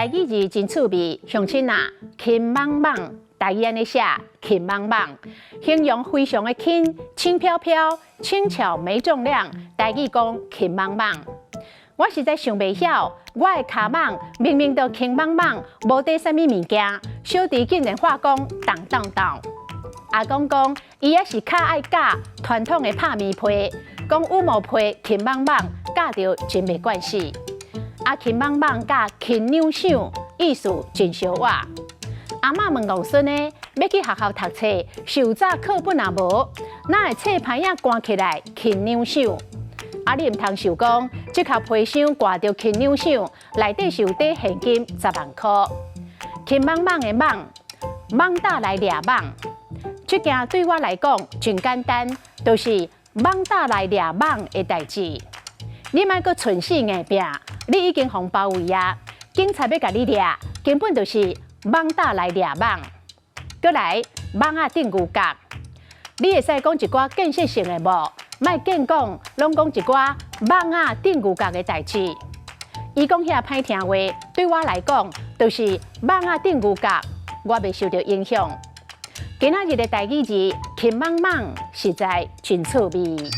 台語字真趣味，鄉親啊，輕蠓蠓，台語按呢寫，輕蠓蠓，形容非常的輕，輕飄飄，輕巧沒重量。台語講輕蠓蠓。我實在想袂曉，我的跤蠓明明就輕蠓蠓，無綴啥物物件，小弟竟然話講重當當。阿公講，伊也是較愛咬傳統的拍棉被，講羽毛被輕蠓蠓，咬著真袂慣勢。啊，輕蠓蠓佮輕兩想，意思真相倚。阿嬤問戇孫呢，欲去學校讀冊，受早課本也無，哪會冊歹仔關起來輕兩想？啊，你毋通想講，這盒皮箱掛著輕兩想，內底是有綴現金10萬箍。輕蠓蠓的蠓，蠓膽來掠蠓，這件對我來講真簡單，就是蠓膽來掠蠓的代誌。你莫閣揣死硬拚，你已經予人包圍啊！警察欲共你掠，根本就是蠓膽來掠蠓。閣來，蠓仔頂牛角，你會使講一寡建設性的無？莫見講，攏講一寡蠓仔頂牛角的代誌。伊講遐歹聽話，對我來講，就是蠓仔頂牛角，我袂受著影響。今仔日的台語字，輕蠓蠓，實在真趣味。